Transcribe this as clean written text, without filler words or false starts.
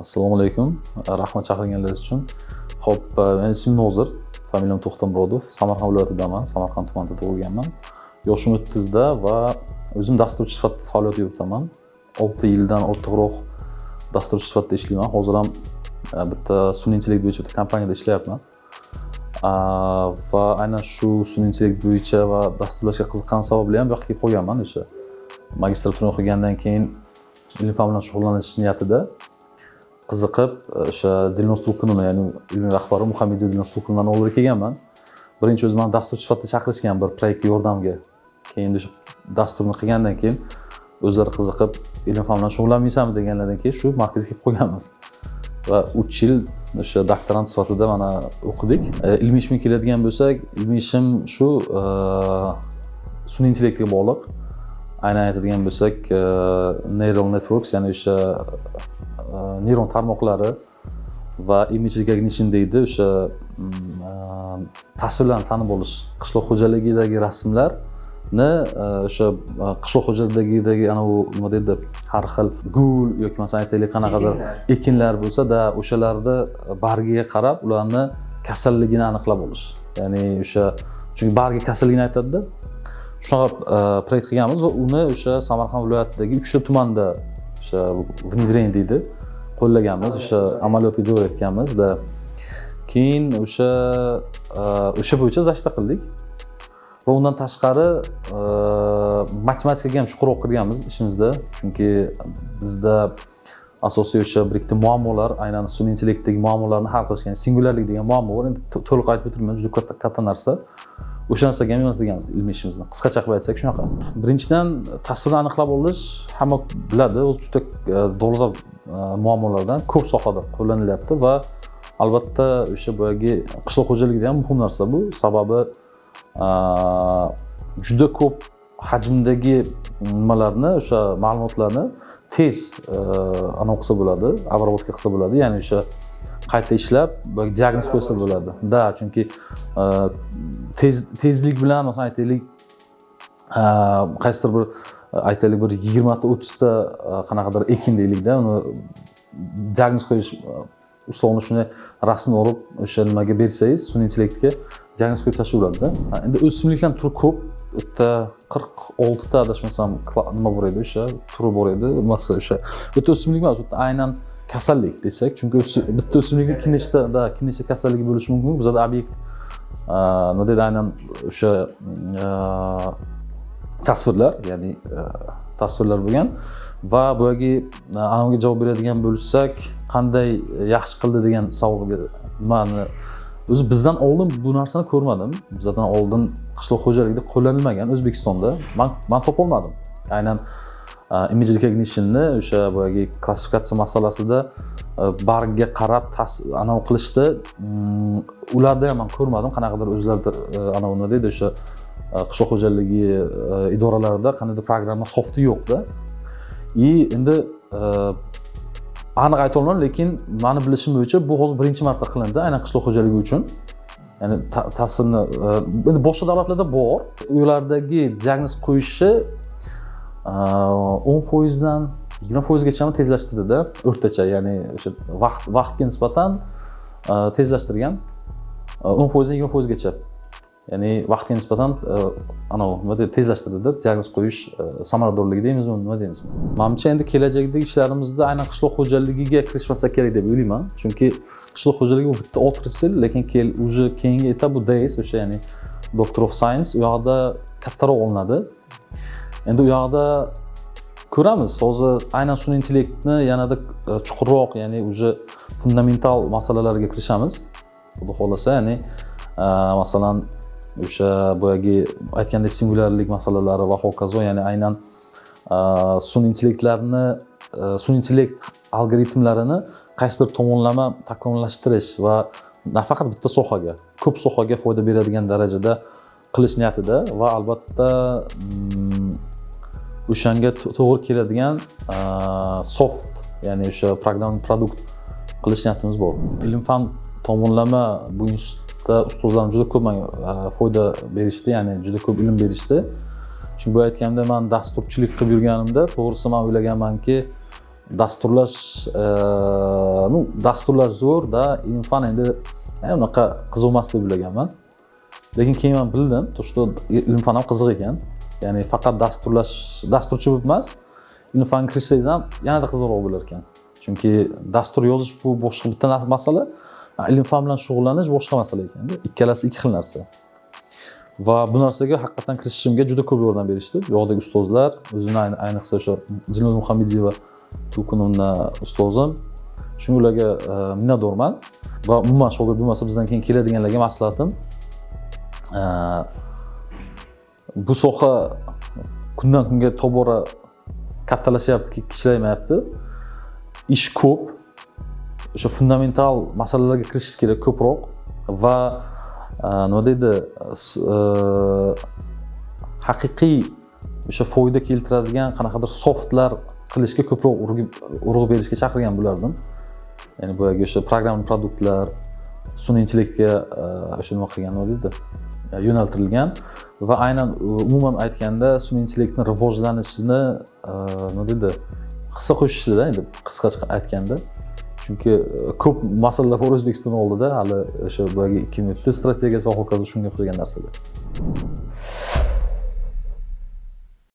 Assalomu alaykum, rahmat chaqirganlaringiz uchun. Ho'p, meni ismim Nozir, familiyam To'xtamurodov, Samarqand viloyatidaman, Samarqand tumanida tug'ilganman. Yoshim 30da va o'zim dasturchi sifatida faoliyat yuritaman. 6 yildan ortiqroq dasturchi sifatida ishlayman. Hozir ham bitta sun'iy intellekt bo'yicha bitta kompaniyada ishlayapman. Va aynan shu sun'iy intellekt bo'yicha va dasturlashga qiziqqanim sababli ham bu yoqqa kelib qolganman. O'sha magistraturani o'qigandan keyin ilm fan bilan shug'ullanish niyatida qiziqib, o'sha Dilnoz To'lqinova, ya'ni ilmiy rahbari Muhammediya Dilnoz To'lqinovani oldiga kelganman. Birinchi o'zi mani dasturchi sifatida chaqirishgan bir proyektga yordamga. Keyin o'sha dasturni qilgandan keyin o'zlari qiziqib, ilm fan bilan shug'ullanmaysanmi deganlaridan keyin shu markazga kelib qolganmiz va 3 yil o'sha doktorant sifatida mana o'qidik. Ilmiy ishimga keladigan bo'lsak, ilmiy ishim shu sun'iy intellektga bog'liq. Aynan aytadigan bo'lsak, neural networks, ya'ni o'sha neyron tarmoqlari va image recognition deydi, o'sha tasvirlarni tanib olish, qishloq xo'jaligidagi rasmlarni, o'sha qishloq xo'jaligidagi anavi, nima deydi, har xil gul yoki, masalan, aytaylik, qanaqadir ekinlar bo'lsa-da, o'shalarni bargiga qarab ularni kasalligini aniqlab olish, ya'ni o'sha, chunki bargi kasalligini aytadida. Shunaqa proyekt qilganmiz va uni o'sha Samarqand viloyatidagi uchta tumanda o'sha внедрение deydi, qo'llaganmiz, o'sha amaliyotga joriy etganmiz-da. Keyin o'sha bo'yicha защита qildik va undan tashqari matematikaga ham chuqurroq kirganmiz ishimizda, chunki bizda asosiy o'sha bir ikkita muammolar, aynan sun'iy intellektdagi muammolarni hal qilish, ya'ni singulyarlik degan muammo bor. Endi to'liq aytib o'tirmayman, juda katta katta narsa. O'sha narsaga ham yo'naltirganmiz ilmiy ishimizni. Qisqacha qilib aytsak, shunaqa. Birinchidan, tasvirni aniqlab olish, hamma biladi, u juda dolzarb muammolardan, ko'p sohada qo'llanilyapti va albatta o'sha boyagi qishloq xo'jaligida ham muhim narsa bu. Sababi juda ko'p hajmdagi nimalarni, o'sha ma'lumotlarni tez anavi qilsa bo'ladi, обработка qilsa bo'ladi, ya'ni o'sha qayta ishlab, boyagi diagnoz qo'ysa bo'ladi да. Chunki tez tezlik bilan, masalan, aytaylik, qaysidir bir, aytaylik, bir 20 ta, 30 ta qanaqadir ekin deylikda, uni diagnoz qo'yish usulini shunday rasmni olib, o'sha nimaga bersangiz, sun'iy intellektga, diagnoz qo'yib tashlayveradida. Endi o'simliklarni turi ko'p, u yerda 46 ta, adashmasam, nima bor edi, o'sha turi bor edi. Nimasi, o'sha bu yerda o'simlik emas, u yerda aynan kasallik desak, chunki bitta o'simlikni kim nechta да, kim nechta kasalligi bo'lishi mumkin. Bizada obyekt, nima deydi, aynan o'sha tasvirlar, ya'ni tasvirlar bo'lgan. Va boyagi anaviga javob beradigan bo'lsak, qanday yaxshi qildi degan savolga, nimani o'zi bizdan oldin bu narsani ko'rmadim. Bizdan oldin qishloq xo'jaligida qo'llanilmagan O'zbekistonda, man topolmadim aynan image recognitionni, o'sha boyagi klassifikatsiya masalasida bargga qarab anavi qilishdi. Ularda ham man ko'rmadim qanaqadir o'zlarida anavi, nima deydi, o'sha qishloq xo'jaligi idoralarida qandaydir programma softi yo'qda. И endi aniq aytolmayman, lekin mani bilishim bo'yicha bu hozir birinchi marta qilindi aynan qishloq xo'jaligi uchun, ya'ni tasvirni. Endi boshqa davlatlarda bor, ulardagi diagnoz qo'yishi 10 foizdan 20 foizgacha tezlashtirdida o'rtacha, ya'ni o'sha vaqtga nisbatan tezlashtirgan 10 foizdan 20 foizgacha, ya'ni vaqtga nisbatan anavi, nima deydi, tezlashtirdida diagnoz qo'yish samaradorligi deymizmi, nima deymiz. Manimcha, endi kelajakdagi ishlarimizda aynan qishloq xo'jaligiga kirishmasak kerak deb o'ylayman, chunki qishloq xo'jaligi bu bitta отрасль, lekin уже keyingi etap bu DS, o'sha, ya'ni Doctor of Science, u yoqda kattaroq olinadi. Endi u yoqda ko'ramiz. Hozir aynan sun'iy intellektni yanada chuqurroq, ya'ni уже fundamental masalalarga kirishamiz, xudo xohlasa. Ya'ni masalan, o'sha boyagi aytgandek singulyarlik masalalari va hokazo, ya'ni aynan sun'iy intellektlarni, sun'iy intellekt algoritmlarini qaysidir tomonlama takomillashtirish va nafaqat bitta sohaga, ko'p sohaga foyda beradigan darajada qilish niyatida va albatta o'shanga to'g'ri keladigan soft, ya'ni o'sha программный продукт qilish niyatimiz bor. Ilm fan tomonlama bu institutda ustozlarim juda ko'p menga foyda berishdi, ya'ni juda ko'p ilm berishdi. Chunki bu aytganda, man dasturchilik qilib yurganimda, to'g'risi, man o'ylaganmanki Dasturlash, ну, dasturlash zo'rda, ilm fan endi unaqa qiziq emas deb o'ylaganman. Lekin keyin man bildim то, что ilm fan ham qiziq ekan. Ya'ni faqat dasturlash, dasturchi bo'lib emas, ilm fanga kirishsangiz ham yanada qiziqroq bo'lar ekan. Chunki dastur yozish bu boshqa bitta masala, ilm fan bilan shug'ullanish boshqa masala ekanda. Ikkalasi ikki xil narsa. Va bu narsaga haqiqatdan kirishishimga juda ko'p yordam berishdi bu yoqdagi ustozlar, o'zini ayniqsa o'sha Dilnoza Muhammediyeva Tulkunovna ustozim. Shunga ularga minnatdorman. Va umuman shogird bo'lmasa, bizdan keyin keladiganlarga maslahatim, bu soha kundan kunga tobora kattalashyapti, kichraymayapti. Ish ko'p, o'sha fundamental masalalarga kirishish kerak ko'proq va nima deydi, haqiqiy o'sha foyda keltiradigan qanaqadir softlar qilishga ko'proq urg'u berishga chaqirgan bo'lardim. Ya'ni boyagi o'sha программный продукт lar, sun'iy intellektga o'sha nima qilgan, nima deydi, yo'naltirilgan va aynan umuman aytganda sun'iy intellektni rivojlanishini nima deydi, hissa qo'shishda, endi qisqacha aytganda. Chunki ko'p masalalar bor O'zbekiston oldida hali, o'sha boyagi 2030 strategiyasi va hokazo, shunga o'xshagan narsalar.